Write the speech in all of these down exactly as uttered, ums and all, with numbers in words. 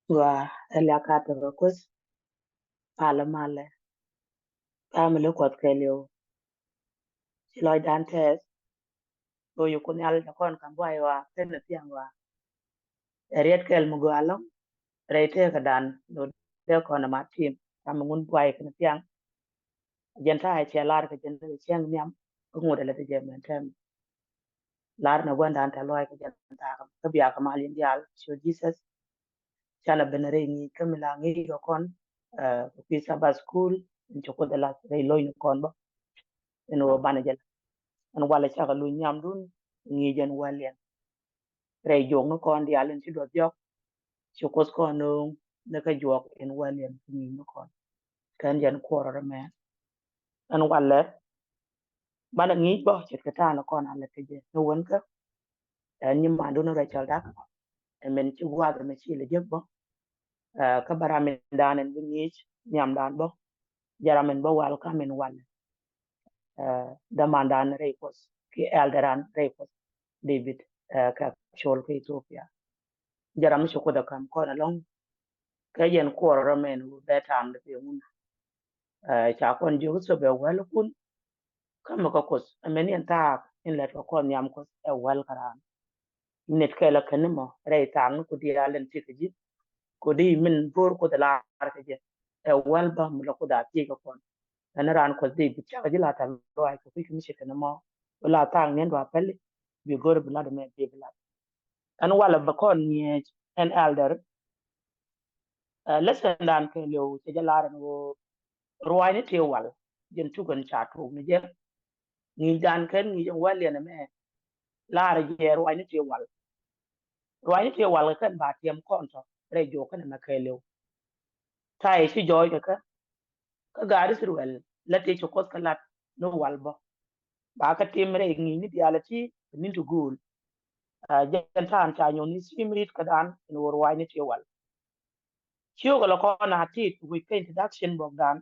Gua ɛ liak ka tek ɛ Kuoth. Palä malɛ. Family Kuɔth kɛɛliw. Ci lɔcdan tɛth. Go yuk Kuoth Nhial jɛ kɔn kam buay wa ken ni thiaŋ wa. Ɛ riɛt kɛl mi gɔaa lɔŋ. Rɛy tëëkädan lo dee kɔn ɛ mat tim. Kam mi ŋun buay ken thiaŋ. Jɛn ta̱a̱ cɛ lar kɛ jɛn kɛ cieŋ nhiam. Kä ŋut ɛ lɛ ti jɛ mɛn tɛm. Lar ni gua̱ndan tɛ luac kɛ jɛn ta̱a̱ kä bia kɛ mal in diaal. Cio Jesus. Canɛ ben rɛy ŋi̱i̱c kä mi la ŋi̱i̱c kɛ kɔn. Kɛ kui̱ Sabbath school in ci Kuoth ɛ lath rɛy lo̱cni kɔn bä. In wä banɛ jɛ la ɛn walɛ cakɛ luny nhiamdun ŋi̱i̱c ɛn wäl yɛn. Rɛy juɔk ni kɔn diaal in ci duɔth jɔk. Ci Kuoth kɔn no̱o̱ŋ ni kä juɔk in wäl yɛn ŋi̱i̱c ni kɔn. Kɛn jɛn kuɔrɔ rɛ mɛ. Ɛn walɛ banɛ ŋi̱i̱c bä ce̱tkɛ ta̱a̱ ni kɔn alɛ kɛ jɛ ni wän kä. Ɛn nyi mandun rɛy cɔl dak. Ɛmɛn ci guath ɛmɛ ci lɛ jek bä. Kä bä ram in dan ɛn bi ŋi̱i̱c nhiamdan bä. Jɛ ram in bä wal kam in walɛ. Dämandan rɛy Kuɔth ki ɛlderan rɛy Kuɔth David kɛ col kä Ethiopia. Jɛ ram mi ci Kuoth ɛ kam kɔn ɛlɔŋ. Kɛ jɛn kuɔrɔ rɔ mɛn wä bɛ tam dɛ pee ŋun. Ca kɔn jiök thop ɛ wäl kun. Kä mi kä Kuoth ɛmɛn yɛn taak in lɛt kɛ kɔn nhiam Kuoth ɛ wäl kä raan. Nit kɛl ɛ kɛn mɔ rɛy thaak ni ku diaal in ti kɛ ji̱. Ku di min bo̱o̱r Kuoth ɛ laar kɛ jɛ ɛ wäl bä mi lɔ Kuoth a thiec kɛ kɔn. Ɛn raan Kuɔth di bi cak ji̱ la tɛm luaac kɛ kui̱ kɛ mi ci kɛn mɔ. Bi la thaak niɛn dua pɛli bi go̱r bi lat ɛmɛ bi bi lat. Ɛn walɛ bɛ kɔn ŋi̱eec ɛn elder. Lesson dan kɛɛliw cɛ jɛ lar ɛn ɣöö ruaacni tëë wal jɛn cuk ɛn ca tuuk ni jɛ. Ŋi̱i̱cdan kɛn ŋi̱i̱c ɛn wäl yɛn ɛmɛ lar jɛ ruaacni tëë wal. Ruaacni tëë wal kɛ kɛn ba tiɛm kɔn tɔ rɛy juɔk kɛn ɛmɛ kɛɛliw. Ta̱yɛ ci jɔɔc kɛ kɛ kä gaat Ithɛrɛl la tëë ci Kuoth kɛ lat ni wal bä. Ba kɛ tim rɛy ŋi̱i̱cni diaal ɛ ti kɛ ni̱n ti gööl. Jɛn ta̱a̱n ca nyɔk ni theme rit kädan in wä ruaacni tëë wal. Ciökɛ lɔ kɔn a tit wi̱c kɛ introduction bɔkdan.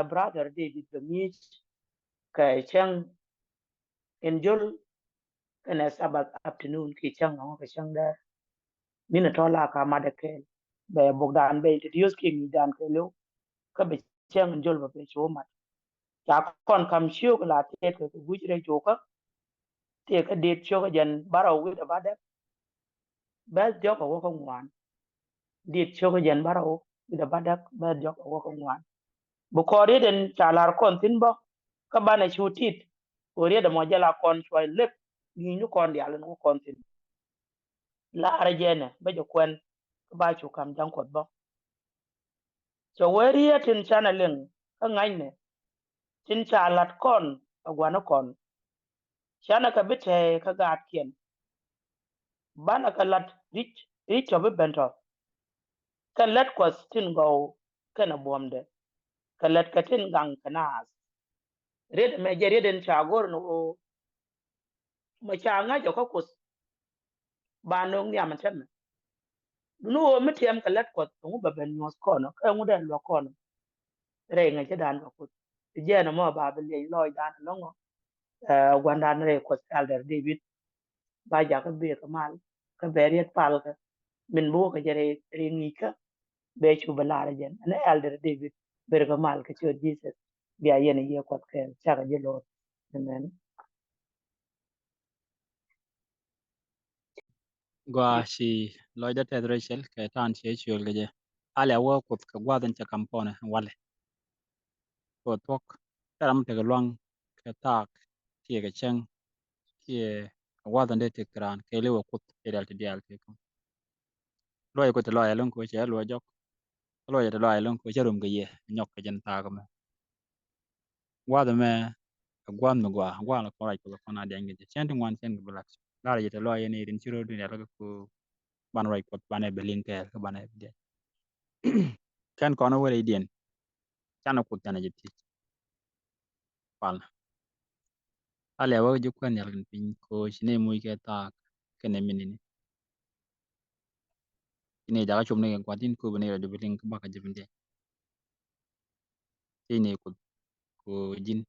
Brother David bɛ ŋi̱i̱c kɛ cäŋ in jol kɛnɛ Sabbath afternoon ki cäŋ nɔŋɔ kɛ cäŋ dɛr. Min a tɔ̱ la ka mat ɛ kɛɛl bɛ bɔkdan bɛ introduce ki ŋi̱i̱cdan kɛɛliw. Kä bɛ cäŋ in jol bɛ bɛ ci wä mat. Ca kɔn kam ciök la tëëkɛ kɛ guic rɛy juɔkä. Tëëkɛ diet ciökä jɛn bärɔw wi̱cdɛ bädäk. Bɛth diɔ̱k a wä kä ŋuan. Diet ciökä jɛn bärɔw wi̱cdɛ bädäk bɛth diɔ̱k a wä kä ŋuan. Bi kɔn riet in ca la̱r kɔn thi̱n bä kä banɛ cu tit. Kɛ riet ɛmɔ jɛ la kɔn cuɔ̱c lek ŋi̱i̱cni kɔn diaal in wä kɔn thi̱n. Laarä jɛnɛ bä jɛ kuɛn kä ba cu ka̱m ja̱ŋ Kuɔth bä. Cɛ wee riet tin canɛ liŋ kä ŋa̱cnɛ tin ca la̱t kɔn ɛ gua̱n kɔn. Canɛ kɛ bi tɛɛ kä gaatkiɛn. Banɛ kɛ la̱t ri̱c ri̱c tɔ bi ben tɔ. Kɛn lät Kuɔth tin gɔw kɛnɛ buɔ̱mdɛ. Kɛ lät kɛ tin gaŋ kɛ naath. Riet ɛmɛ jɛ riet in ca go̱r ni ɣöö mɛ ca ŋa̱c ɔ kä Kuoth. Ba no̱o̱ŋ nhiam ɛn tɛmɛ. Duni ɣöö mi tiɛm kɛ lät Kuɔth ɛŋu bɛ ben nyuɔ̱th kɔn ɔ kä ɛŋu dee luäk kɔn ɔ. Rɛy ŋäcädan kɛ Kuoth ti jiɛɛn ɛmɔ ba bi liɛc lɔɔcdan ɛlɔ̱ŋ ɔ. Gua̱ndan rɛy Kuɔth Elder David. Ba jakä bek kɛ mal kä bɛ riet palkä min bi wä kɛ jɛ rɛy ŋi̱i̱ckä. Bɛ cu bi lar jɛn ɛn Elder David ber kɛ mal kɛ ciöt Jesus. Bia yɛn a yiëë Kuɔth kɛɛl cakɛ ji̱ lo̱r. Amen. Gua ci lɔcdä tɛth Rachel kɛ ta̱a̱n ciɛ ciöl kɛ jɛ. Alɛ wä Kuoth kɛ gua̱th in cɛ kam kɔnɛ walɛ. Kɛ thuɔ̱k cɛ ram tekɛ luaŋ kɛ thaak kiɛ kɛ cäŋ kiɛ kɛ gua̱th in dee tëk raan kɛ liwɛ Kuoth cɛ diaal ti diaal tëk. Luɔc Kuoth ti lɔc ɛlɔ̱ŋ kɛ cɛ luɔc jɔk. Luɔc ti lɔc ɛlɔ̱ŋ kɛ cɛ rom kɛ yɛ nyɔk kɛ jɛn thaak mɛ. Gua̱th ɛmɛ ɛ gua̱th mi gɔaa, gua̱th la kɔn ruac Kuɔth kɔn a diany kɛ jɛ. Cɛn ti ŋuan cɛn kɛ bi lat. Lar jɛ te lɔc yɛn irin ci ro̱o̱du ni alkä ku ban ruac Kuɔth banɛ bɛ liŋ kɛɛl kä banɛ bɛ diany. Kɛn kɔn wä rɛydiɛn. Canɛ Kuoth canɛ jɛ thiec. Palnɛ. Alɛ wä ji̱ kuɛn nhial kɛn piny ko ci nɛ muc kɛ thaak kɛnɛ minini. Ci nɛ jakä cop ni kɛ gua̱th in ko bi nɛ rɔ dubi liŋ kä bakä jɛ bi diany. Thiecni Kuoth ko ji̱n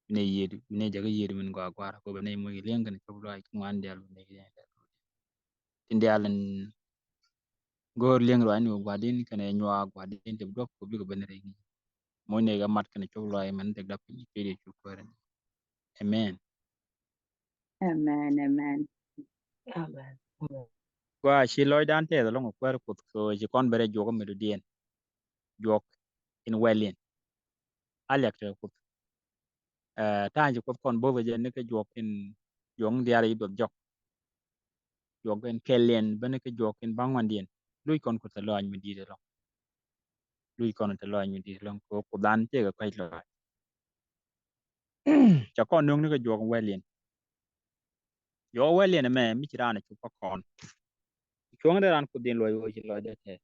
bi nɛ yiëëdu, bi nɛ jakä yiëëdu min gɔaa gua̱a̱r ko bi nɛ moc kɛ li̱eŋ kɛn cop luaac kä ŋuan diaal bi nɛ kɛ li̱eŋ kɛ tin diaal in Go̱o̱r li̱eŋ ruaacni wä gua̱di̱n kɛnɛ nyuak gua̱di̱n ti bi duɔ̱k kɛ bi kɛ ben rɛy ni. Mucnɛ kɛ mat kɛnɛ cop lɔaac mɛn tekdä piny kɛ Yecu Kuäär. Amen. Amen, amen. Gua ci lɔcdan tɛth ɛlɔ̱ŋ ɛ Kuäär Kuoth kɛ ɣöö ci kɔn ben rɛy juɔk ɛ mëëdudiɛn. Juɔk in wɛliɛn. A liak tekɛ Kuoth. Ɛ, ta̱a̱ ci Kuoth kɔn bo̱th ɛ jɛ ni kɛ juɔk in, juɔk in diaal i̱ duɔth jɔk. Juɔk in kɛliɛn ben ni kɛ juɔk in baŋuandiɛn. Luc kɔn Kuoth tɛ lɔaac mi di̱i̱t ɛlɔ̱ŋ. Luc kɔn tɛ lɔaac mi di̱i̱t ɛlɔ̱ŋ kɛ ɣöö Kuothdan tëëkɛ kɔ̱a̱c lɔaac. Ca kɔn nööŋni kɛ juɔk in wɛliɛn. Juɔk in wɛliɛn ɛmɛ mi ci raan ɛ cop kä kɔn. Cuɔ̱ŋ dee raan Kuoth in luɔc ɣöö ci lɔcdä tɛth.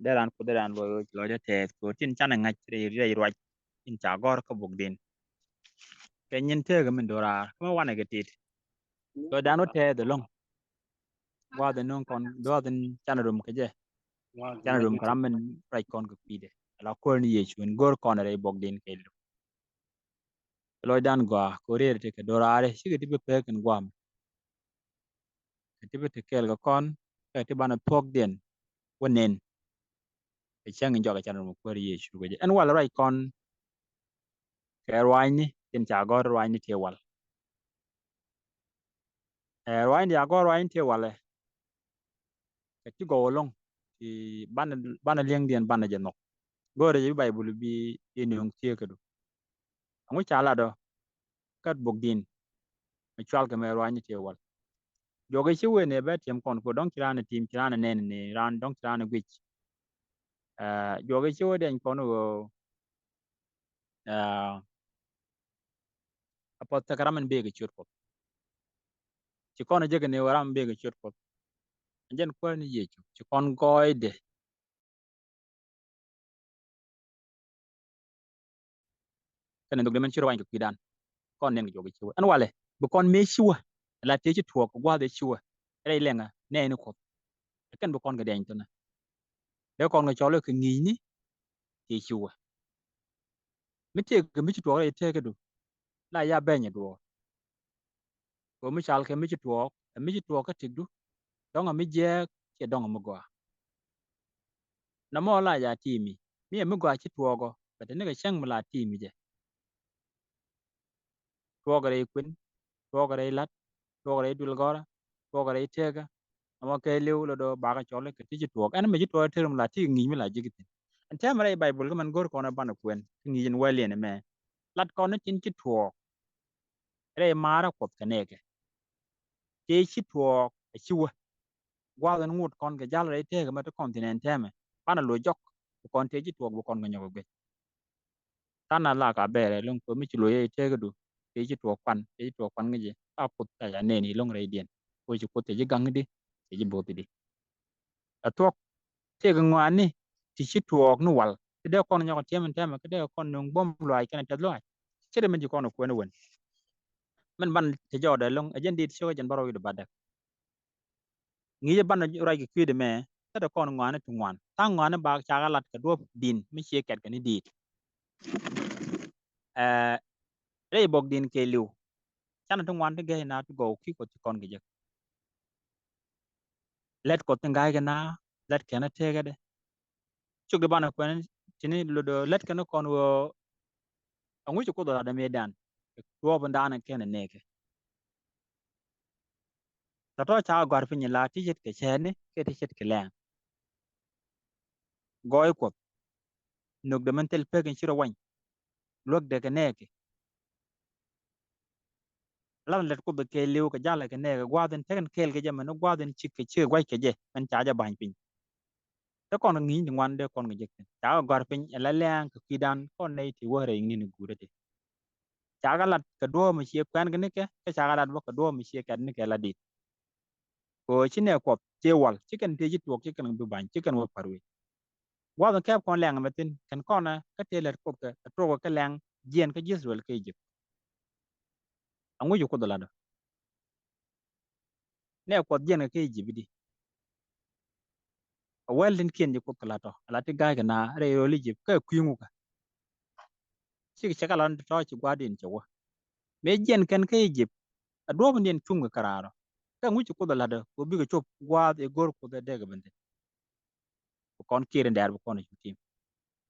Dee raan Kuoth dee raan luɔc ɣöö ci lɔcdä tɛth kɛ ɣöö tin canɛ ŋa̱c rɛy, rɛy ruac in ca gɔ̱r kä bukdin. Kɛ nyin tëëkɛ min do̱raar kä mi wanɛ kɛ tit. Lɔcdan wä tɛth ɛlɔ̱ŋ. Gua̱a̱th in nööŋ kɔn, gua̱a̱th in canɛ rum kɛ jɛ. Canɛ rum kɛ ram min ruac kɔn kɛ kui̱dɛ. Ala Kuäär ni Yecu in go̱r kɔn rɛy bukdin kɛ lu. Lɔcdan gɔaa kɛ ɣöö rɛy ti kɛ do̱raari cikɛ ti bi pek in gua̱a̱m. Kɛ ti bi ti kɛɛl kɛ kɔn kɛ ti banɛ thuɔ̱kdiɛn wä nɛn. Kɛ cäŋ in jɔak kɛ canɛ rum Kuäär Yecu kɛ jɛ. Ɛn wal ruac kɔn kɛ ruaacni tin ca gɔ̱r ruaacni tëë wal. Ɛ, ruaacni ca gɔ̱r ruaacni tëë walɛ. Kɛ ti gɔw ɛlɔ̱ŋ ti banɛ, banɛ li̱eŋdiɛn banɛ jɛ nhɔk. Go̱o̱rɛ jɛ bi Baibul bi, bi nööŋ thieekädu. Ɛŋu ca lat ɔ kä bukdin mi cual kɛ mɛ ruaacni tëë wal. Juɔk i̱ ci wen ɛ bɛ tiɛm kɔn kɛ ɣöö dɔ̱ŋ ci raan ɛ tim, ci raan ɛ nɛn ni raan, dɔ̱ŋ ci raan ɛ guic. Ɛ, juɔk i̱ ci wä diɛny kɔn ɣöö, ɛ, a puɔth tekɛ ram in bëë kɛ ciöt Kuɔth. Ci kɔn ɛ jek ni ɣöö ram in bëë kɛ ciöt Kuɔth. Ɛn jɛn Kuäär ni Yecu ci kɔn gɔɔydɛ. Kɛnɛ nhök dee mɛn ci rɔ wany kɛ kui̱dan. Kɔn nɛn kɛ juɔk i̱ ci wä. Ɛn walɛ bi kɔn mëë ci wä. La tëë ci tuɔɔk kɛ gua̱a̱th ëë ci wä. Rɛy lɛŋä nɛɛni Kuɔth. Ɛ kɛn bi kɔn kɛ diɛny thi̱n. Dee kɔn kɛ cɔl kɛ ŋi̱i̱cni tëë ci wä. Mi tëëkɛ mi ci tuɔɔk rɛy tëëkädu. La ya bɛny ɛ duɔɔr. Kɛ ɣöö mi cal kɛ mi ci tuɔɔk, ɛ mi ci tuɔɔk kä tëkdu, dɔ̱ŋ ɛ mi jiääk, ciɛ dɔ̱ŋ ɛ mi gɔaa. Nɔmɔ la ya tiimi, mi ɛ mi gɔaa ci tuɔɔk ɔ, bɛ te nikɛ cäŋ mi la tiimi jɛ. Tuɔɔk rɛy kuën, tuɔɔk rɛy la̱t, tuɔɔk rɛy duël gɔ̱rä, tuɔɔk rɛy tëëkä, nɔmɔ kɛɛliw lɔ do̱ bakɛ cɔl kɛ ti ci tuɔɔk. Ɛn mi ci tuɔɔk tëër mi la ti ŋi̱i̱c mi la ji̱k thi̱n. Ɛn tɛmɛ rɛy Baibul kä mɛn go̱r kɔn ɛ banɛ kuɛn, ti ŋi̱i̱c in wɛliɛn ɛmɛ. Lat kɔn ni tin ci tuɔɔk. Rɛy maarä Kuɔth kɛ nɛɛkɛ. Tëë ci tuɔɔk ɛ ci wä. Gua̱a̱th in ŋot kɔn kɛ jal rɛy tëëkɛ mɛ ti kɔn thi̱n ɛn tɛmɛ. Banɛ lo̱c jɔk bi kɔn tëë ci tuɔɔk bi kɔn kɛ nyɔk ɛ guic. Thanɛ la ka bɛɛrɛ lo̱ŋ kɛ mi ci lo̱c rɛy tëëkädu. Tëë ci tuɔɔk kuan, tëë ci tuɔɔk kuan ŋi̱cɛ. A Kuoth ca ca nɛɛni lo̱ŋ rɛydiɛn. Kɛ ɣöö ci Kuoth tëë ci gaŋ di, tëë ci bo̱o̱th di. A thuɔ̱k tëëkɛ ŋɔaani ti ci tuɔɔk ni wal. Ti dee kɔn nyɔk tiɛm in tɛmɛ, ki dee kɔn nuŋ buɔ̱m luaac kɛnɛ tɛth luaac. Ce̱t min ci kɔn kuɛn wen. Min ban ti jɔɔdɛ lo̱ŋ, ɛ jɛn dit ciök ɛ jɛn bärɔw wi̱cdɛ bädäk. Ŋi̱i̱cɛ banɛ ruac kɛ kui̱dɛ mɛ, thätɛ kɔn ŋɔaani ti ŋuan. Tha̱a̱ŋ ŋɔaani ba cakɛ lat kɛ duɔ̱ɔ̱p di̱n, mi ciɛ kɛt kɛ ni di̱i̱t. Ɛ, rɛy bok di̱n kɛɛliw. Canɛ ti ŋuan ti gɛy na ti gɔw ki Kuɔth ti kɔn kɛ jek. Lɛt Kuɔth ti ŋa̱ckɛ na, lɛt kɛn a tëëkädɛ. Cuk di banɛ kuɛn tini lotdɔ lɛt kɛn kɔn ɣöö ɛŋu ci Kuoth lat dämiɛdan. Duɔɔp in daanɛ kɛn ɛ nɛɛkɛ. Tɔ̱tɔ̱ ca gɔ̱a̱r piny la ti ce̱tkɛ cɛɛtni kɛ ti ce̱tkɛ lɛŋ. Gɔɔy Kuɔth. Nhökdɛ min thil pek in ci rɔ wany. Luäkdɛ kɛ nɛɛkɛ. Lat lɛt Kuoth kɛɛliw kɛ jalɛ kɛ nɛɛkɛ gua̱a̱th in tekɛn kɛɛl kɛ jɛ mɛn gua̱a̱th in cikɛ cikɛ gua̱c kɛ jɛ mɛn ca jɛ ba̱ny piny. Te kɔn kɛ ŋi̱i̱c ti ŋuan dee kɔn kɛ jek thi̱n. Cakɛ gɔ̱a̱r piny ɛ la lɛ̈ɛ̈ŋ kɛ kui̱dan kɔn nɛy ti wä rɛy ŋi̱n guut ɛ ti. Cakɛ lat kɛ duɔ̱ɔ̱p mi ciɛ kuɛn kɛ nikɛ, kɛ cakɛ lat bä kɛ duɔ̱ɔ̱p mi ciɛ kɛt nikɛ la di̱t. Kɛ ɣöö ci nɛ Kuɔth ciɛ wal, ci kɛn tëë ci tuɔɔk, ci kɛn bi ba̱ny, ci kɛn wä pa̱r wec. Gua̱a̱th in kɛɛp kɔn lɛŋ ɛmɛ thi̱n, kɛn kɔn ɛ kä tëë lɛt Kuoth kɛ, ɛ tuɔɔk kɛ lɛŋ jiɛn kä Jithriɛl kä Ijip. Aŋu ci Kuoth ɛ lat ɔ? Nɛ Kuɔth jiɛn kɛ kä Ijip i̱di. A wäl tin kiɛn ji̱ Kuoth kɛ la tɔ, a la ti ga̱a̱c kɛ na rɛy rööl Ijip kä kui̱ŋ wukɛ. Cikɛ cɛ kɛ la tɔ ci gua̱a̱r diɛn cɛ wä. Mëë jiɛn kɛn kä Ijip, a duɔ̱ɔ̱p in diɛn cuŋ kɛ kɛ raar ɔ. Kä ɛŋu ci Kuoth ɛ la̱tdä kɛ ɣöö bikɛ cop gua̱a̱th ɛ go̱r Kuoth ɛ dee kɛ ben thi̱n? Bi kɔn kiɛɛr in dɛ̈ɛ̈r bi kɔn ɛ cop ti̱i̱m.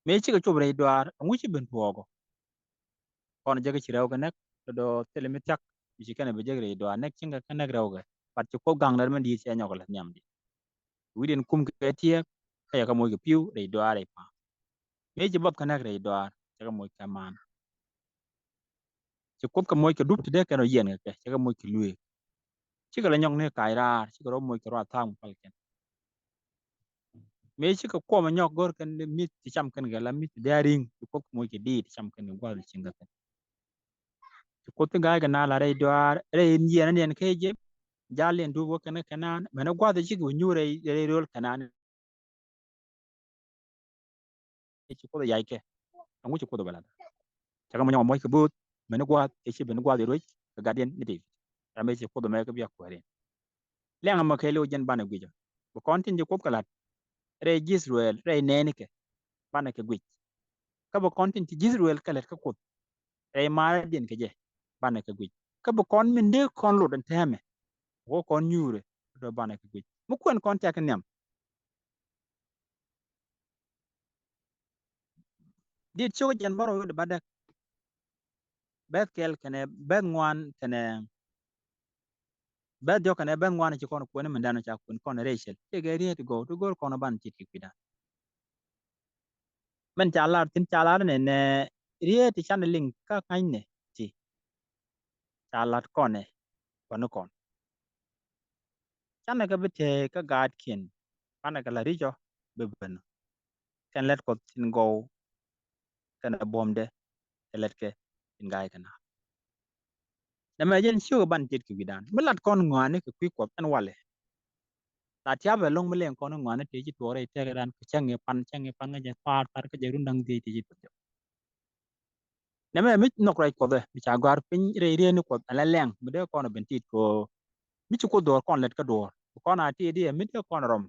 Mëë cikɛ cop rɛy dɔaar, ɛŋu ci ben tuɔɔk ɔ? Kɔn jek ci rɛw kɛ näk, tɔ̱tɔ̱ thilɛ mi thia̱k mi ci kɛn ɛ bi jek rɛy dɔaar, näk cieŋ kɛ kä näk rɛw kɛ. Bat ci Kuoth gaŋ lät min di̱i̱t cɛ nyɔk lät nhiam di̱i̱t. Wi̱cdiɛn kum kɛ tiɛɛk, kä cɛ kɛ moc kɛ pi̱w rɛy dɔaar rɛy pa̱a̱m. Mëë ci buɔth kɛ näk rɛy dɔaar, cɛ kɛ moc kɛ man. Ci Kuoth kɛ moc kɛ dup ti dee kɛn rɔ yiɛn kɛ kɛ, cɛ kɛ moc kɛ luëëk. Cikɛ lɛ nyɔk ni kac raar, cikɛ rɔ moc kɛ ruath tha̱a̱ŋ mi pal kɛn. Mëë cikɛ kuɔmɛ nyɔk go̱r kɛn mi̱th ti cam kɛn kɛ la mi̱th ti dee a ri̱ŋ, ci Kuoth kɛ moc kɛ diit ti cam kɛn kɛ gua̱th ti cieŋ kɛ kɛn. Ci Kuoth ti ga̱a̱c kɛ naath la rɛy dɔaar, rɛy in yiɛn aniɛn kä Ijip, jal in dup wä kɛn kɛ Kɛnan, mɛn ɛ gua̱th ti cikɛ wä nyuur rɛy, rɛy rööl Kɛnan. Ëë ci Kuoth ɛ yac kɛ, ɛŋu ci Kuoth ɛ bɛ la̱t? Cɛ kɛ mɔ nyɔk mɔc kɛ bööth, mɛn ni gua̱a̱th, ëë ci ben ni gua̱a̱th i̱ ruec kɛ gatdiɛn ni Dee-bid. Ram ëë ci Kuoth ɛ mɛ kɛ bia kuääriɛn. Liɛŋ ɛmɔ kɛɛliw jɛn banɛ guic ɔ. Bi kɔn tin ci Kuoth kɛ la̱t rɛy ji̱ Ithɛrɛl, rɛy nɛɛnikɛ, banɛ kɛ guic. Kä bi kɔn tin ci ji̱ Ithɛrɛl kɛ lät kä Kuoth rɛy maaradiɛn kɛ jɛ, banɛ kɛ guic. Kä bi kɔn min dee kɔn lot ɛn täämɛ, wä kɔn nyuurɛ, dɔ̱ banɛ kɛ guic. Mi kuɛn kɔn tiak kɛ nhiam. Dit ciök jɛn bärɔw wi̱cdɛ bädäk. Bɛ̈th kɛl kɛnɛ bɛ̈th ŋuan kɛnɛ bɛ̈th diɔ̱k kɛnɛ bɛ̈th ŋuan ci kɔn kuɛn min dan ca kuɛn kɔn rɛy cɛl. Tëëkɛ riet ti gɔw ti go̱r kɔn ban ti ti kui̱dan. Min ca lar thin ca lar nɛ nɛ riet ti canɛ liŋ kä ŋa̱cnɛ ti ca lat kɔnɛ kɔn ni kɔn. Canɛ kɛ bi tëë kä gaatkiɛn, banɛ kɛ la ri̱cɔ bi ben. Kɛn lät Kuɔth tin gɔw kɛnɛ buɔ̱mdɛ, kɛ lät kɛ tin ga̱a̱c kɛ naath. Nɛmɛ jɛn ciök ban tet kɛ wi̱dan. Mi lat kɔn ŋɔaani kɛ kui̱ Kuɔth ɛn walɛ. La tiapɛ lo̱ŋ mi lɛŋ kɔn ŋɔaani tëë ci tuɔɔk rɛy tɛk ran kɛ cäŋ i̱ pan, cäŋ i̱ pan ŋäcɛ pa̱a̱r, pa̱a̱r kä jɛ run da̱ŋ dhiec tëë ci tuɔɔk jɛ. Nɛmɛ mi nhɔk ruac Kuɔth ɛ, mi ca gɔ̱a̱r piny rɛy riet ni Kuɔth, ɛn la lɛŋ, mi dee kɔn ɛ ben tit kɛ ɣöö mi ci Kuoth duɔ̱ɔ̱r kɔn lät kä duɔ̱ɔ̱r. Bi kɔn a ti diɛ, mi dee kɔn rɔm.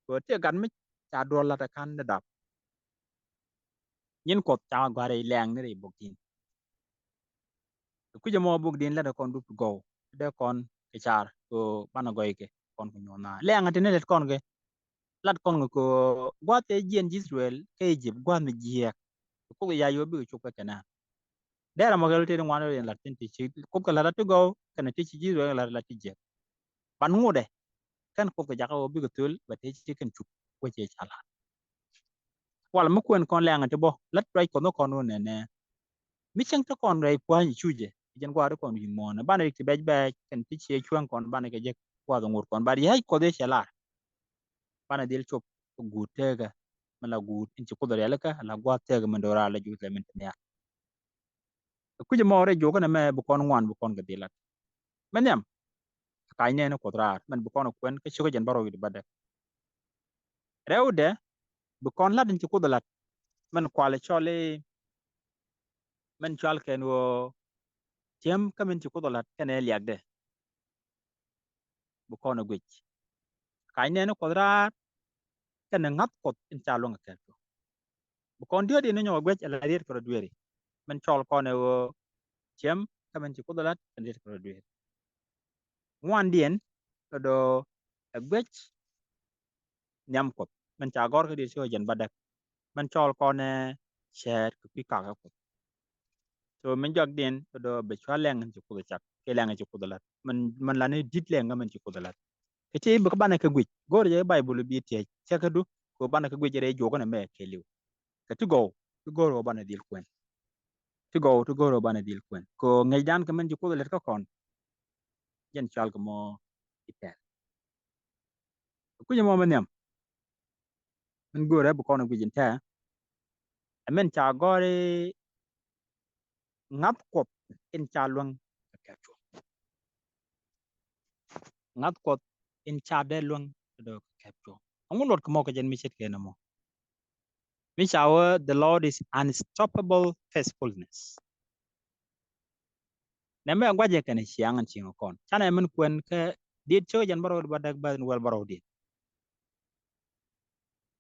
Kɛ ɣöö ti gat mi ca duɔ̱ɔ̱r lat ɛ ka̱n ni dap. Nyin Kuɔth ca gɔ̱a̱r rɛy lɛŋ ni rɛy bok din. Kɛ kui̱c ɛmɔ bok din lat ɛ kɔn dup ti gɔw, dee kɔn kɛ car, kɛ ɣöö banɛ gɔy kɛ, kɔn kɛ nyuɔ̱th naath. Lɛŋ ɛ ti ni lät kɔn kɛ, lat kɔn kɛ kɛ ɣöö gua̱th ëë jiɛn ji̱ Ithɛrɛl kä Ijip, gua̱th mi jiääk. Kɛ Kuoth ɛ ya yio̱w bikɛ cop kä Kɛnan. Dee ram ɔ kɛl tëë ti ŋuan rɛy lat tin ti ci Kuoth kɛ lat ati gɔw, kɛnɛ ti ci ji̱ Ithɛrɛl lat, lat ti jiääk. Ban ŋotdɛ, kɛn Kuoth kɛ jakä ɣöö bikɛ thöl, bɛ tëë ci kɛn cuk, wec ëë ca lat. Wal mi kuɛn kɔn lɛŋ ti bä, lat ruac Kuɔth ni kɔn wä nɛnɛ. Mi cäŋ ti kɔn rɛy pua̱ny i̱ cucɛ, jɛn gua̱a̱r ti kɔn wi̱i̱ muɔ̱ɔ̱n. Banɛ rik ti bɛc bɛc, kɛn ti ciɛ cuäŋ kɔn, banɛ kɛ jek gua̱a̱th ŋot kɔn. Bat yäc Kuɔth i̱ cɛ lar. Banɛ dhil cop kɛ guut tëëkä, mi la guut in ci Kuoth rialikä, la gua̱a̱th tëëkä min do̱raar la Jerusalem in te nhial. Kɛ kui̱c ɛmɔ rɛy juɔkä nɛmɛ bi kɔn ŋuan bi kɔn kɛ dhil lat. Mɛ nhiam, kɛ ka̱ny nɛɛni Kuɔth raar, mɛn bi kɔn kuɛn kä ciök jɛn bärɔw wi̱cdɛ bädäk. Rɛwdɛ, bi kɔn la̱t in ci Kuoth ɛ la̱t. Mɛn kualɛ cɔl i̱, mɛn cɔal kɛn ɣöö ti̱em kä min ci Kuoth ɛ la̱t kɛnɛ liakdɛ. Bi kɔn ɛ guic. Ka̱ny nɛɛni Kuɔth raar, kɛnɛ ŋa̱th Kuɔth in ca luäŋ ɛ kɛɛl cuɔ̱ŋ. Bi kɔn diöödiɛn ni nyɔk ɛ guic ɛ la riet kɛ rɔ dueeri. Min cɔl kɔn ɛ ɣöö ti̱em kä min ci Kuoth ɛ la̱t kɛnɛ riet kɛ rɔ dueeri. Ŋuandiɛn, ɛ dɔ̱ ɛ guic nhiam Kuɔth. Min ca gɔ̱r kä diet ci ɣä jɛn bädäk. Min cɔɔl kɔn ɛ cɛɛt kɛ kui̱ kakä Kuɔth. So min jɔakdiɛn ɛ dɔ̱ bɛ cua lɛŋ in ci Kuoth ɛ cak, kiɛ lɛŋ in ci Kuoth ɛ la̱t. Min, min lani di̱t lɛŋ kä min ci Kuoth ɛ la̱t. Kɛ ti bi kä banɛ kɛ guic, go̱o̱r jɛ Baibul bi tiɛc cäkädu, kɛ banɛ kɛ guic rɛy juɔkä nɛmɛ kɛɛliw. Kɛ ti gɔw, ti go̱o̱r ɣöö banɛ dhil kuɛn. Ti gɔw, ti go̱o̱r ɣöö banɛ dhil kuɛn. Kɛ ŋäcdan kɛ min ci Kuoth ɛ lät kä kɔn, jɛn cɔal kɛ mɔ i̱ pɛl. Kui̱c ɛmɔ mɛ nhiam. Min göörɛ bi kɔn ɛ guic in tɛɛ. Ɛ min ca gɔ̱r i̱ ŋa̱th Kuɔth in ca luäŋ kɛ kɛp cuɔ̱ŋ. Ŋa̱th Kuɔth in ca dee luäŋ kɛ dee kɛ kɛp cuɔ̱ŋ. Ɛŋu luɔt kɛ mɔ kɛ jɛn mi ce̱tkɛ nɛmɔ? Mi ca wee, the Lord is unstoppable faithfulness. Nɛmɛ guacɛ kɛnɛ ciaŋ in cieŋ kɔn. Canɛ min kuɛn kä diet cio̱k jɛn bärɔw wi̱cdɛ bädäk, bäth in wäl bärɔwdiɛn.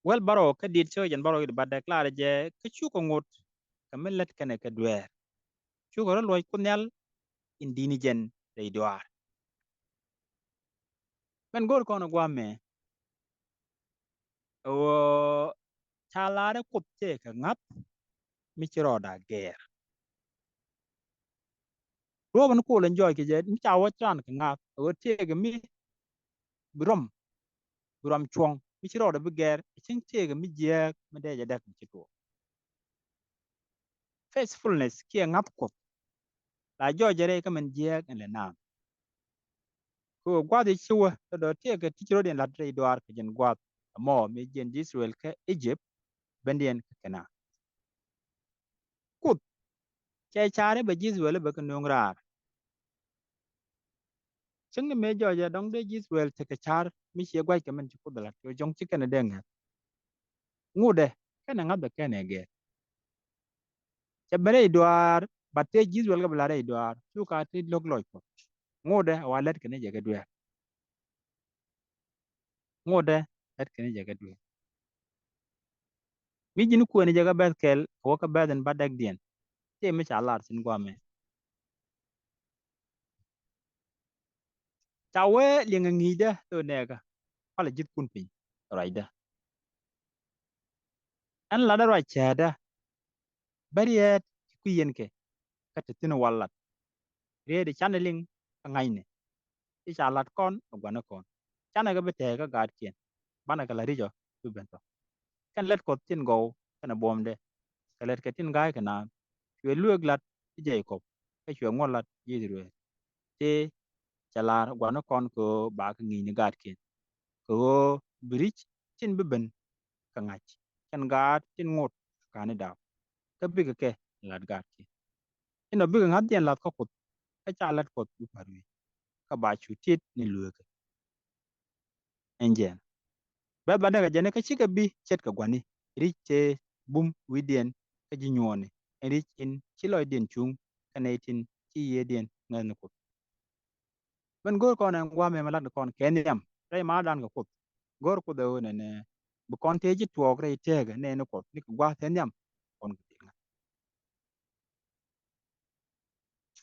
Wäl bärɔw kä diet cio̱k jɛn bärɔw wi̱cdɛ bädäk, lar jɛ kä cukɛ ŋot kɛ mi lät kɛnɛ kɛ dueer. Cukɛ rɔ luɔc Kuoth Nhial in di̱t ni jɛn rɛy dɔaar. Mɛn go̱o̱r kɔn ɛ guamɛ ɣöö ca lar ɛ Kuoth tëëkɛ ŋa̱th mi ci rɔɔdɛ gɛɛr. Ruɔ̱p in kol in jɔɔc kɛ jɛ mi ca wä ci raan kɛ ŋa̱th ɣöö tëëkɛ mi bi ruɔm, bi ruɔm cuɔ̱ŋ mi ci rɔɔdɛ bi gɛɛr, cieŋ tëëkɛ mi jiääk mi dee jɛ däk mi ci tuɔɔk. Faithfulness kiɛ ŋa̱th Kuɔth la jɔɔc jɛ rɛy kä min jiääk in lɛ naath. Kɛ ɣöö gua̱a̱th i̱ ci wä tɔ̱ dɔ̱ tëëkɛ ti ci rɔ̱diɛn la̱t rɛy dɔaar kɛ jɛn gua̱a̱th ɛmɔ mi jiɛn ji̱ Ithɛrɛl kä Egypt bendiɛn kä Kɛnaan. Kuoth cɛ ca̱r i̱ bɛ ji̱ Ithɛrɛl i̱ bɛ kɛ nööŋ raar. Cäŋ ni mëë jɔɔcɛ dɔ̱ŋ dee ji̱ Ithɛrɛl tekɛ ca̱r mi ciɛ gua̱ckɛ min ci Kuoth ɛ la̱t kɛ ɣöö jɔ̱ŋ ci kɛn ɛ dee ŋɛ̈th. Ŋotdɛ kɛnɛ ŋa̱th bɛ kɛnɛ gɛɛr. Cɛ ben rɛy dɔaar, bat tëë ji̱ Ithɛrɛl kɛ bi la̱t rɛy dɔaar cu ka ti lo̱k lɔc Kuɔth. Ŋotdɛ ɛ wa lät kɛn i̱ jɛ kɛ dueer. Ŋotdɛ lät kɛn i̱ jɛ kɛ dueer. Mi ji̱n kuëëni jɛ kɛ bɛ̈th kɛl kɛ wä kɛ bɛ̈th in bädäkdiɛn. Tëë mi ca lar thi̱n guamɛ. Ca wee liɛŋɛ ŋi̱i̱cdä thok nɛɛkä. Palɛ ji̱thkun piny ruacdä. Ɛn latdä ruac cäätdä. Bä riet ci kui̱ yɛn kɛ kä te thi̱n wal lat. Riet i̱ canɛ liŋ kä ŋa̱cnɛ. I̱ ca lat kɔn ɛ gua̱n kɔn. Canɛ kɛ bi tɛɛk kä gaatkiɛn. Banɛ kɛ la ri̱c ɔ bi ben tɔ. Kɛn lät Kuɔth tin gɔw kɛnɛ buɔ̱mdɛ. Kɛ lät kɛ tin ga̱a̱c kɛ naan. Cuɛ lueek lat i̱ Jekɔb kä cuɛ ŋuɔ̱t lat ji̱ Ithɛrɛl. Tëë cɛ lar gua̱n kɔn kɛ ɣöö ba kɛ ŋi̱i̱c ni gaatkiɛn. Kɛ ɣöö bi ri̱c tin bi ben kɛ ŋa̱c. Kɛn gaat tin ŋot kɛ ka̱n i̱ daap. Kä bikɛ kɛ lat gaatkiɛn. Inɔ bikɛ ŋa̱thdiɛn la̱th kä Kuoth kä ca lät Kuɔth bi pa̱t wi̱i̱. Kä ba cu tit ni lueekä. Ɛn jɛn bɛ̈th ba däkɛ jɛn i̱ kä cikɛ bi ce̱tkɛ gua̱ni ri̱c tëë bum wi̱i̱diɛn kä ji̱ nyuɔɔni. Ɛn ri̱c in ci lɔcdiɛn cuŋ kä nɛy tin ci yiëëdiɛn ŋäth ni Kuoth. Mɛn go̱o̱r kɔn ɛn gua̱a̱mɛ mɛ lat kɔn kɛ nhiam rɛy ma̱a̱dan kɛ Kuoth. Go̱o̱r Kuoth ɛ ɣöö nɛnɛ bi kɔn tëë ji̱ tuɔɔk rɛy tëëkɛ nɛɛni Kuɔth ni kɛ gua̱a̱th tëë nhiam kɔn kɛ dhil ŋa̱c.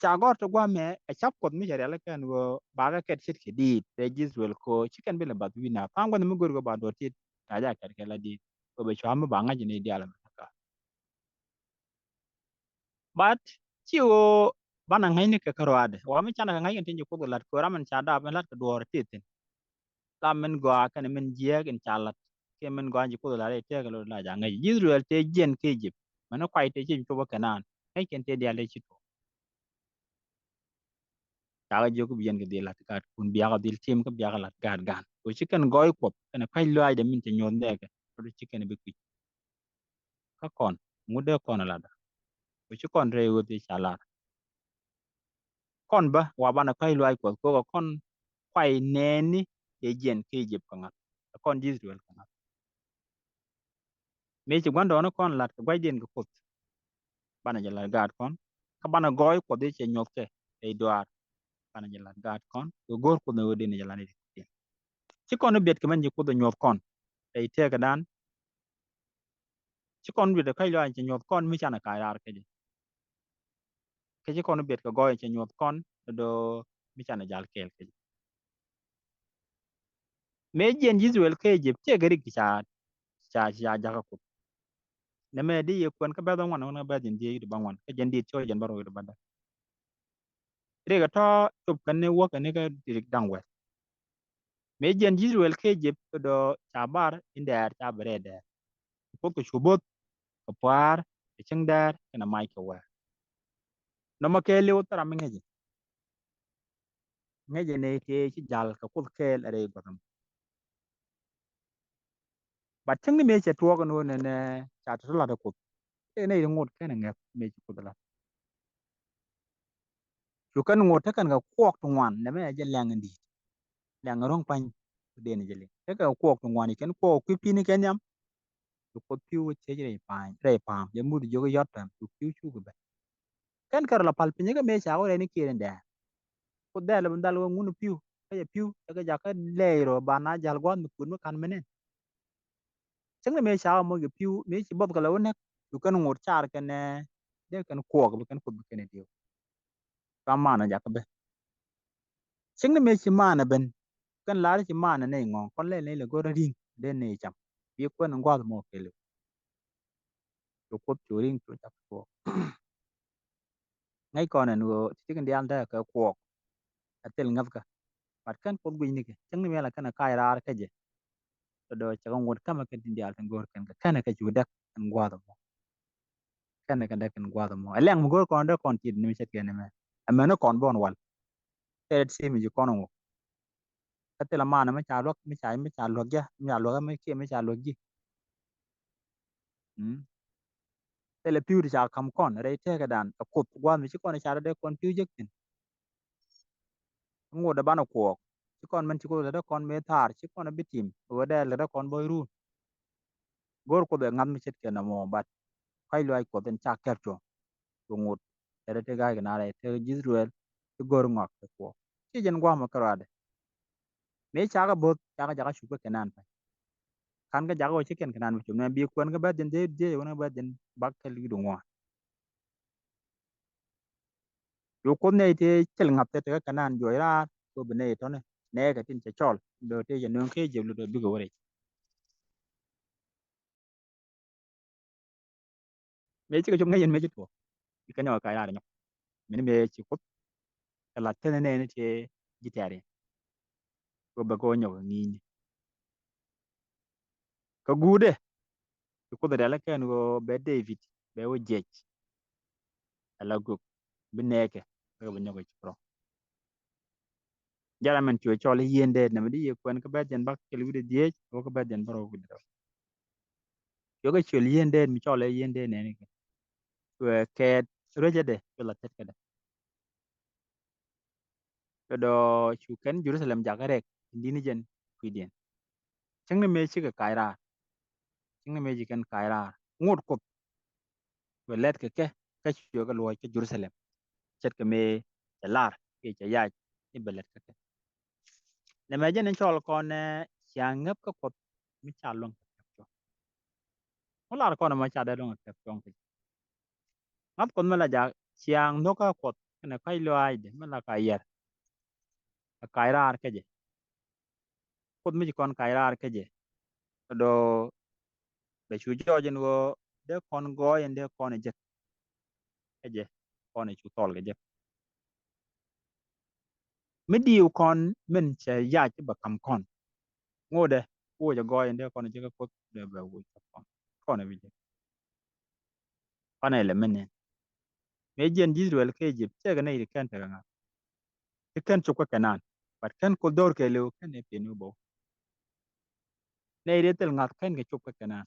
Ca gɔ̱r ti gua̱a̱mɛ ɛ ca̱p Kuɔth mi cɛ rialikä ɛn ɣöö bakɛ kɛt ce̱tkɛ diit rɛy ji̱ Ithɛrɛl kɛ ɣöö ci kɛn bi lɛ bath wi̱i̱ naath. Tha̱a̱ŋ gua̱th mi go̱o̱r kɛ ba duɔ̱ɔ̱r tit ca jɛ kɛt kɛ la diit kɛ ɣöö bɛ cua mi ba ŋa̱c ni diaal ɛmɛ. But ci ɣöö banɛ ŋäcni kɛ kärɔaadɛ wa mi canɛ kɛ ŋäc kɛn tin ji̱ Kuoth kɛ la̱t kɛ ɣöö ram min ca daap in la̱t kɛ duɔ̱ɔ̱r tëë thi̱n. La min gɔaa kɛnɛ min jiääk in ca la̱t kiɛ min gɔaa in ji̱ Kuoth la̱t rɛy tëëkɛ lo̱ la ca ŋäc ji̱ Ithɛrɛl tëë jiɛn kä Egypt. Mɛn kuay tëë ci cop kä Kɛnaan ŋäc kɛn tëë diaal tëë ci tuɔɔk. Cakɛ jiök kä bi yɛn kɛ dhil la̱t gaatkun biakɛ dhil tim kä biakɛ la̱t gaat gan. Kɛ ci kɛn gɔɔy Kuɔth kɛnɛ kua̱c lɔaacdɛ min cɛ nyuɔ̱th nɛɛkɛ rot ci kɛn bi kui̱c. Kä kɔn ŋut dee kɔn latdä. Kɛ ci kɔn rɛy ɣöth i̱ ca lar. Kɔn bä wa banɛ kua̱c luaac Kuɔth kɛ ɣöö kɔn kuay nɛɛni cɛ jiɛn kä Egypt kɛ ŋa̱th. Kɛ kɔn ji̱ Ithɛrɛl kɛ ŋa̱th. Mëë ci gua̱ndɔɔŋni kɔn la̱t kɛ gua̱cdiɛn kɛ Kuoth. Banɛ jɛ la̱t gaatkɔn kä banɛ gɔɔy Kuɔth i̱ cɛ nyuɔ̱thkɛ rɛy dɔaar. Banɛ jɛ la̱t gaatkɔn kɛ go̱o̱r Kuoth ni ɣöö dee ni jɛ la̱t ni diɛn. Ci kɔn i̱ biɛt kɛ mɛn ji̱ Kuoth i̱ nyuɔ̱th kɔn rɛy tëëkädan. Ci kɔn biɛt kɛ ka̱c lɔaac cɛ nyuɔ̱th kɔn mi canɛ ka̱c raar kɛ jɛ. Kä ci kɔn i̱ biɛt kɛ gɔɔy cɛ nyuɔ̱th kɔn do̱ mi canɛ jal kɛɛl kɛ jɛ. Mëë jiɛn ji̱ Ithɛrɛl kä Egypt ciɛ kɛ rik ca ca ca jakä Kuoth. Nɛmɛ di yɛ kuɛn kä bɛ̈th ŋuan ŋuan kä bɛ̈th in diee yit bä ŋuan kä jɛn diit cɔ jɛn bä rɔ yit bä däk. Rik ɛ tɔ̱ cop kɛn ni wäk kɛn ni kä rik da̱ŋ wɛl. Mëë jiɛn ji̱ Ithɛrɛl kä Egypt kä dɔ̱ ca bar in dɛɛr ca bɛ rɛɛ dɛɛr. Kuoth kɛ cu bo̱th kɛ pua̱a̱r kɛ cäŋ dɛɛr kɛnɛ mac kɛ wäär. Nɔmɔ kɛɛliw thil ram mi ŋäcɛ. Ŋäcɛ ni tëë ci jal kɛ Kuoth kɛɛl ɛ rɛy gua̱th ɛmɔ. Ba cäŋ ni mëë cɛ tuɔɔk ɛn ɣöö nɛnɛ ca tɔ̱tɔ̱ lat ɛ Kuoth. Tëë nɛy ti ŋot kɛn ɛ ŋɛp mëë ci Kuoth lat. Cu kɛn ŋot te kɛn kɛ kuɔɔk ti ŋuan nɛmɛ ɛ jɛ lɛŋ in di̱i̱t. Lɛŋ in ro̱ŋ pa̱ny. Ku dee ni jɛ liŋ te kɛ kuɔɔk ti ŋuan i̱ kɛn kuɔɔk kui̱ pi̱ni kɛ nhiam. Cu Kuoth pi̱w cec rɛy pa̱a̱ny rɛy pa̱a̱m jɛ mut jiök i̱ yɔ̱t tɛm cu pi̱w cukɛ ben. Kɛn kɛ rɔ la pal piny kä mëë ca wä rɛy ni kiɛɛr in dɛɛr. Kuoth dhɛl bi dhal wä ŋun pi̱w kä jɛ pi̱w kä jakä lɛɛc rɔ ba na jal gua̱a̱th mi kuut mi ka̱n mi nɛn. Cäŋ ni mëë ca wä moc kɛ pi̱w mëë ci buɔth kɛ la wä näk cu kɛn ŋot car kɛn dee kɛn kuɔɔk bi kɛn Kuoth bi kɛn diw. Ka manɛ jakä ben. Cäŋ ni mëë ci manɛ ben. Kɛn lar ci manɛ nɛy ŋɔ̱ɔ̱ŋ kɔn lɛl nɛy lɛ go̱r ri̱ŋ dee nɛy cam. Bi kuɛn in gua̱th mɔ kɛɛliw. Cu Kuoth cu ri̱ŋ cu cak tuɔɔk. Ŋäc kɔn ɛn ɣöö ti tikin diaal tekɛ kɛ kuɔɔk. Ɛ thil ŋäthkä. But kɛn Kuoth guic nikɛ cäŋ ni miɛl ɛ kɛn ɛ kac raar kä jɛ. Tɔ dɔɔ cɛ kɛ ŋot kämɛ kɛn tin diaal tin go̱o̱r kɛn kɛ kɛn ɛ kɛ cu däk kɛn gua̱a̱th ɛmɔ. Kɛn ɛ kɛ däk kɛn gua̱a̱th ɛmɔ ɛ lɛŋ mi go̱o̱r kɔn dee kɔn tiet ni mi ce̱tkɛ ni mɛ. Ɛ mɛn ni kɔn bɔn wal. Tɛt simi ci kɔn ŋok. Kä thilɛ maanɛ mi ca luäk mi ca mi ca luäk jɛ mi ca luäk mi kiɛ mi ca luäk ji̱. Mm. Thilɛ pi̱w ti ca ka̱m kɔn rɛy tɛɛkädan ɛ Kuoth gua̱a̱th mi ci kɔn ca dee kɔn pi̱w jek thi̱n. Ŋot dee banɛ kuɔɔk ci kɔn mɛn ci Kuoth lɛ dee kɔn mëë thaar ci kɔn bi tim ɣöö dee lɛ dee kɔn bɔy ruun. Go̱o̱r Kuoth ɛ ŋa̱th mi ce̱tkɛ nɔmɔ, but ka̱c luaac Kuɔth in ca kɛp cuɔ̱ŋ. Kɛ ŋot tɛt ti ga̱a̱c kɛ na rɛy tɛk ji̱ Israel ti go̱o̱r ŋɔak kɛ kuɔɔk. Ci jɛn gua̱a̱th mɔ kärɔadɛ. Mëë cakɛ bo̱th cakɛ jakä cuk kä Kɛnan pɛn. Ka̱n kä jakä wä ci kɛn Kɛnan bi cop nɛ bi kuɛn kä bɛ̈th jɛn dhieec dhieec wän kä bɛ̈th jɛn bak kɛl wi̱cdu ŋuan. Cu Kuoth nɛy tëë cil ŋa̱th tëë tekä Kɛnan juɔc raar kɛ bi nɛy tɔ̱nɛ nɛɛkɛ tin cɛ cɔl. Dee tëë cɛ nööŋ kee jiɛp lɔ dee bikɛ wä rɛc. Mëë cikɛ cop ŋäc yɛn mëë ci tuɔɔk. Ci kɛ nyɔk kac raar nyɔk. Min mëë ci Kuoth kɛ lat tënɛ nɛɛni tëë ji̱ tɛ̈r yɛn. Kɛ bɛ kɛ wä nyɔk ŋi̱i̱cni. Kɛ guutdɛ ci Kuoth rial kɛn ɣöö bɛ David bɛ wä jiɛc. Ala gök bi nɛɛkɛ bɛ kɛ bɛ nyɔk i̱ ci rɔ. Jara mɛn cuɛ cɔl i̱ yieen dee nɛmɛ di yɛ kuɛn kä bɛth jɛn bak kɛl wi̱cdɛ dhieec wä kä bɛth jɛn bärɔw wi̱cdɛ rɛw. Cuɛ kɛ cuɛl yieen dee mi cɔl i̱ yieen dee nɛɛni kɛ cuɛ kɛɛt ruecädɛ cuɛ la tetkädɛ. Kɛ dɔɔ cu kɛn Jerusalem jakä rɛk in di̱t ni jɛn kui̱diɛn. Cäŋ ni mëë cikɛ kac raar. Cäŋ ni mëë ci kɛn kac raar ŋot Kuoth. Bɛ lɛt kɛ kɛ kä cuɛ kɛ luɔ̱c kä Jerusalem. Ce̱tkɛ mëë cɛ lar kiɛ cɛ yac ni bɛ lɛt kɛ kɛ. Nɛmɛ jɛn in cɔl kɔn nɛ ciaŋ ŋäp kä Kuɔth mi ca luäŋ kɛ kɛ cuɔ̱ŋ. Ŋu lar kɔn ɛmɔ ca dee luäŋ kɛ kɛ cuɔ̱ŋ kɛ jɛ. Ŋa̱th Kuɔth mi la jak ciaŋ nhök kä Kuɔth kɛnɛ kac lɔaacdɛ mi la ka yɛr. Ɛ kac raar kä jɛ. Kuoth mi ci kɔn kac raar kä jɛ. Dɔɔ bɛ cu jɔɔc in ɣöö dee kɔn gɔɔy in dee kɔn ɛ jek. Kä jɛ kɔn ɛ cu thɔl kɛ jek. Mi diw kɔn min cɛ yac bɛ ka̱m kɔn. Ŋotdɛ woc ɛ gɔɔy in dee kɔn ɛ jek kä Kuoth dee bɛ woc kä kɔn. Kɔn ɛ bi jek. Kɔn ɛ lɛ min nɛn. Mëë jiɛn ji̱ Israel kä Egypt cɛ kɛ nɛy ti kɛn tekɛ ŋa̱th. Ti kɛn cop kä Kɛnan. But kɛn Kuoth dɔɔr kɛɛliw kɛn ɛ piɛn wi̱i̱ bɔw. Nɛy dee thil ŋa̱th kɛn kɛ cop kä Kɛnan.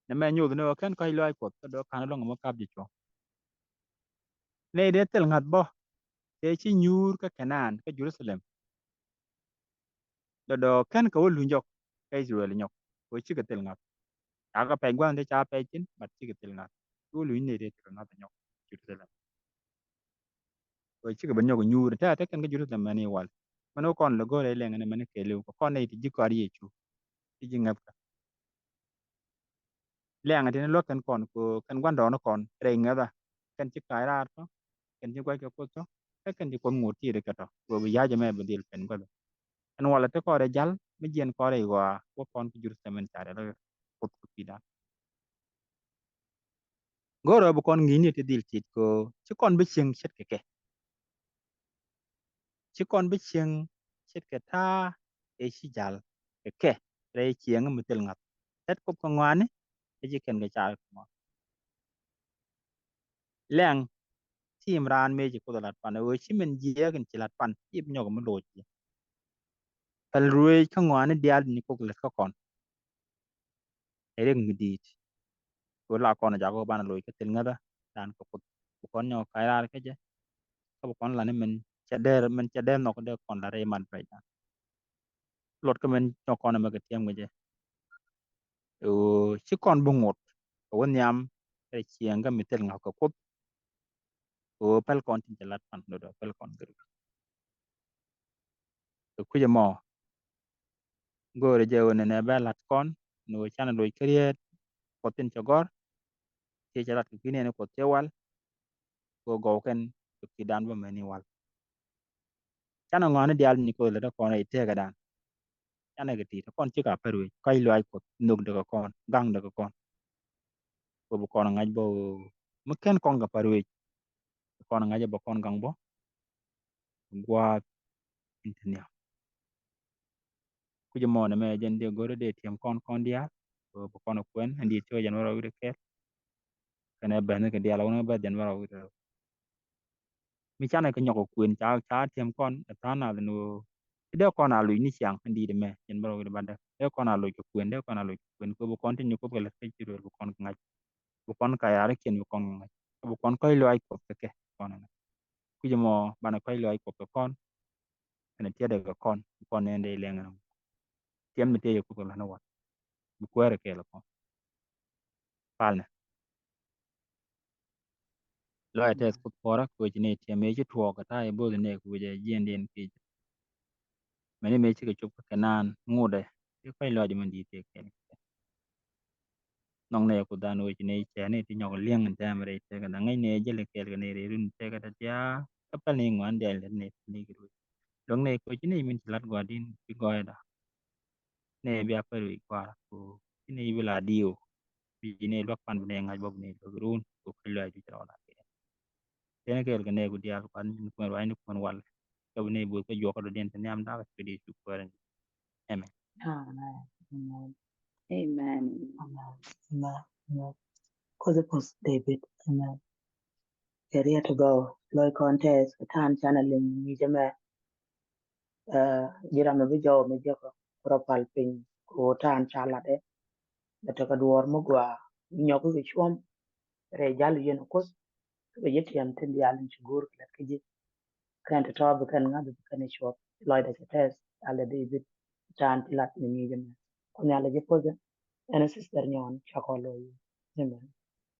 Nɛ mɛ nyoth ni ɣöö kɛn kɔc lɔaac Kuɔth kä dɔ̱ ka̱n lɔ̱ŋ ɛmɔ kap ji̱ cuɔ̱ŋ. Nɛy dee thil ŋa̱th bä tëë ci nyuur kä Kɛnan kä Jerusalem. Dɔ̱dɔ̱ kɛn kɛ wä luny jɔk kä Israel nyɔk kɛ wä cikɛ thil ŋa̱th. Ca kɛ pɛc gua̱n ti ca pɛc tin but cikɛ thil ŋa̱th. Ci wä luny nɛy dee thil ŋa̱th nyɔk Jerusalem. Kɛ wä cikɛ ben nyɔk nyuur tɛ tɛ kɛn kä Jerusalem mɛn i̱ wal. Mɛn wä kɔn lɛ go̱r ɛ lɛŋ ni mɛn kɛɛliw kɛ kɔn nɛy ti ji̱ kɔaar Yecu. Ti ji̱ ŋäth kä. Liaŋ tin luäk kɛn kɔn kɛ kɛn gua̱ndɔɔŋni kɔn rɛy ŋäthä. Kɛn ci ka̱a̱c raar tɔ kɛn ci gua̱c kɛ Kuoth tɔ. Kä kɛn ci Kuoth ŋot ti̱i̱t kɛ tɔ kɛ bi ya̱c ɛmɛ bi dhil pɛn gua̱thɛ. Ɛn walɛ ti kɔn rɛy ja̱l mi jiɛn kɔn rɛy ɣɔaa wä kɔn kä Jerusalem in ca rɛl kɛ Kuoth kɛ kui̱dan. Go̱o̱rä bi kɔn ŋi̱i̱cni ti dhil ti̱i̱t kɛ ci kɔn bi cieŋ ce̱tkɛ kɛ. Ci kɔn bi cieŋ ce̱tkɛ ta̱a̱ ëë ci ja̱l kɛ kɛ rɛy cieŋ mi thil ŋa̱th. Tɛt Kuoth kɛ ŋɔaani ëë ci kɛn kɛ caar kɛ ŋɔak. Lɛŋ tim raan mëë ci Kuoth lat pan ëë ɣöö ci min jiääk in ci lat pan ci bi nyɔk mi loc. Päl ruëëc kä ŋɔaani diaal ni Kuoth lät kä kɔn. Ɛ riɛk mi di̱i̱t. Kɛ ɣöö la kɔn jakä banɛ loc kä thil ŋäthä dan kɛ Kuoth bi kɔn nyɔk ka̱c raar kä jɛ. Kä bi kɔn lan i̱ min cɛ dee min cɛ dee nhɔk dee kɔn la rɛy mat bɛc dan. Luɔt kä min nyɔk kɔn ɛmɛ kɛ tiɛm kɛ jɛ. Ɛ ɣöö ci kɔn bi ŋot kɛ wä nhiam rɛy cieŋ kä mi thil ŋa̱th kɛ Kuoth. Kɛ ɣöö päl kɔn tin cɛ lat pan do̱do̱ päl kɔn gɛr wi̱c. Kɛ kui̱c ɛmɔ go̱o̱rɛ jɛ ɣöö nɛnɛ bɛ la̱t kɔn ni ɣöö canɛ loc kä riet Kuɔth tin cɛ gɔ̱r. Tiee cɛ lat kɛ kui̱ nɛɛni Kuɔth tiee wal. Kɛ ɣöö gɔw kɛn kɛ kui̱dan bä mɛni wal. Canɛ ŋɔaani diaal ni Kuoth lät ɛ kɔn rɛy tëkädan. Canɛ kɛ ti̱i̱t ɛ kɔn cikɛ a pär wec, kɔc lɔaac Kuɔth nhökdɛ kɛ kɔn, gaŋdɛ kɛ kɔn. Kɛ bi kɔn ŋa̱c bä ɣöö mi /ken kɔn kɛ pär wec, kɔn ŋa̱c bä kɔn gaŋ bä gua̱a̱th in te nhiam. Kui̱c ɛmɔ nɛmɛ jɛn dee go̱r dee tiɛm kɔn, kɔn diaal, kɛ bi kɔn kuɛn ɛn diit cä jɛn wä rɔ wi̱cdɛ kɛl. Kɛnɛ bɛ̈th ni kɛ diaal wä ni bɛ̈th jɛn wä rɔ wi̱cdɛ rɔ. Mi canɛ kɛ nyɔk kɛ kuën ca, ca tiɛm kɔn ɛ tha̱a̱ŋ nath ni ɣöö ci dee kɔn a loc ni ciaŋ in di̱i̱t ɛmɛ, jɛn bä rɔ wi̱cdɛ bädä. Dee kɔn a loc kɛ kuën, dee kɔn a loc kɛ kuën, kɛ bi kɔn ti nyuku kɛ lät kä ci ruël bi kɔn kɛ ŋa̱c. Bi kɔn ka ya̱r kiɛn bi kɔn kɛ ŋa̱c. Kɛ bi kɔn kɔc lɔaac Kuɔth kɛ kɛ kɔn ɛ ŋa̱c. Kui̱c ɛmɔ banɛ kɔc lɔaac Kuɔth kɛ kɔn, kɛnɛ tiɛtdɛ kɛ kɔn, bi kɔn nɛn dee lɛŋ ɛn. Tiɛm ni tëë yɛ Kuoth kɛ la̱t ni wal. Bi kuäärɛ kɛɛl kɔn. Palnɛ. Lɔcdä tɛth Kuoth puɔ̱rä kɛ ɣöö ci nɛy tiɛm mëë ci tuɔɔk kɛ ta̱a̱ i̱ bo̱o̱th nɛy kɛ wecɛ jiɛndiɛn kiɛ ji̱. Mɛni mëë cikɛ cop kä kɛ naan ŋotdɛ i̱ kɔc lɔaac min di̱i̱t tëë kɛɛl kɛ. Nhɔk nɛy Kuothdan ɣöö ci nɛy cɛ nɛy ti nyɔk li̱eŋ in tɛmɛ rɛy tëkädan, ŋäc nɛy jäl kɛɛl kɛ nɛy rɛy run tëkädan diaal. Kä päl nɛy ŋuan diaal lät nɛy ti li̱i̱k ruëëc. Luäŋ nɛy kɛ ɣöö ci nɛy min ci la̱t gua̱a̱r di̱n ci gɔɔyda. Nɛy bia pär wi̱i̱ kua̱r ku ci nɛy bi la diw. Bi nɛy luäk pan bi nɛy ŋa̱c bä bi nɛy luäk run ku kɔc lɔaac duc rɔɔd a kɛ. Tënɛ kɛɛl kɛ nɛy ku diaal kuan min kuɛn ruac ni kuɛn wal. Kɛ bi nɛy bo̱o̱th kä juɔk kä dɔ̱diɛn te nhiam da̱a̱k kɛ di cu kuäär ni. Amen. Amen. Amen. Amen. Amen. Amen. Amen. Kuoth Kuoth David. Amen. Kɛ riet ti gɔw lɔc kɔn tɛth kɛ ta̱a̱n canɛ liŋ ni jɛ mɛ. Ji̱ ram mi bi jɔw mi jiäkä ku rɔ pal piny ku ta̱a̱n ca latdɛ. Bɛ tekɛ duɔ̱ɔ̱r mi gɔaa mi nyɔk kɛ cuɔ̱m rɛy jal yɛn Kuoth. Kä bɛ ji̱ tiɛm tin diaal in ci go̱o̱r kɛ lät kä ji̱. Kɛn ti tɔ̱ bi kɛn ŋa̱th bi kɛn i̱ cuɔp lɔcdɛ cɛ tɛth. Alɛ David ta̱a̱n ti lat mi ŋi̱i̱c ɛmɛ. Ku nhial ji̱ puɔ̱th ɛn sister nyɔɔn ca kɔ lo̱c. Amen.